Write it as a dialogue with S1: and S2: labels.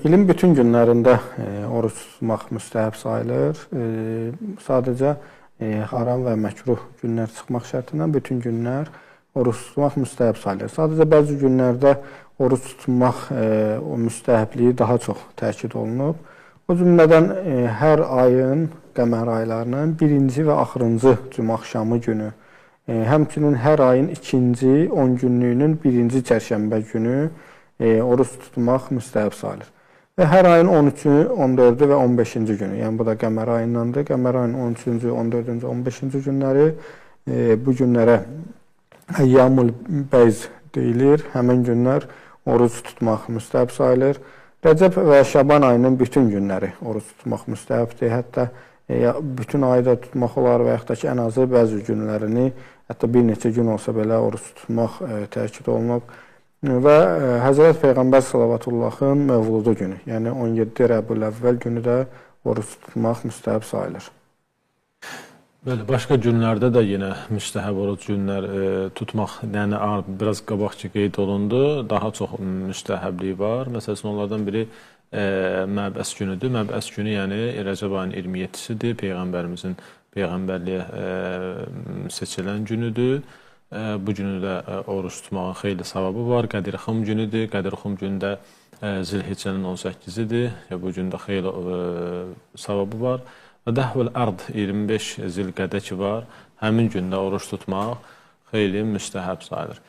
S1: İlin bütün günlərində oruc tutmaq müstəhəb sayılır. Sadəcə haram və məkruh günlər çıxmaq şərti ilə bütün günlər oruc tutmaq müstəhəb sayılır. Sadəcə bəzi günlərdə oruc tutmaq o müstəhəbliyi daha çox təkid olunub. O cümlədən hər ayın, qəmər aylarının birinci və axırıncı cümə axşamı günü, həmçinin hər ayın ikinci 10 günlüyünün birinci çərşənbə günü oruc tutmaq müstəhəb sayılır. Və hər ayın 13-ü, 14-ü və 15-ci günü, yəni bu da qəmər ayındandır. Qəmər ayının 13-cü, 14-cü, 15-ci günləri bu günlərə Əyyamul Bəyz deyilir. Həmin günlər oruc tutmaq müstəhəb sayılır. Rəcəb və Şaban ayının bütün günləri oruc tutmaq müstəhəbdir. Hətta bütün ayı da tutmaq olar və yaxud da ki, ən azı bəzi günlərini, hətta bir neçə gün olsa belə oruc tutmaq təkid olunub. Və Həzrət Peyğəmbər salavatullahın mövludu günü, yəni 17 Rəbiül-Əvvəl günü də oruc tutmaq müstəhəb sayılır.
S2: Bəli, başqa günlərdə də yenə müstəhəb oruc günlər tutmaq, yəni biraz qabaqca qeyd olundu, daha çox müstəhəbliyi var. Məsəl üçün, onlardan biri Məbəs günüdür. Məbəs günü, yəni Rəcəb ayının 27-sidir, Peyğəmbərimizin Peyğəmbərliyə seçilən günüdür. Bu günü də oruc tutmağın xeyli savabı var. Qədir Xum günüdür. Qədir Xum günü də Zilhiccənin 18-idir. Bu gün də xeyli savabı var. Və Dəhvül Ərd 25 Zilqədə ki var. Həmin gündə oruc tutmaq xeyli müstəhəb sayılır.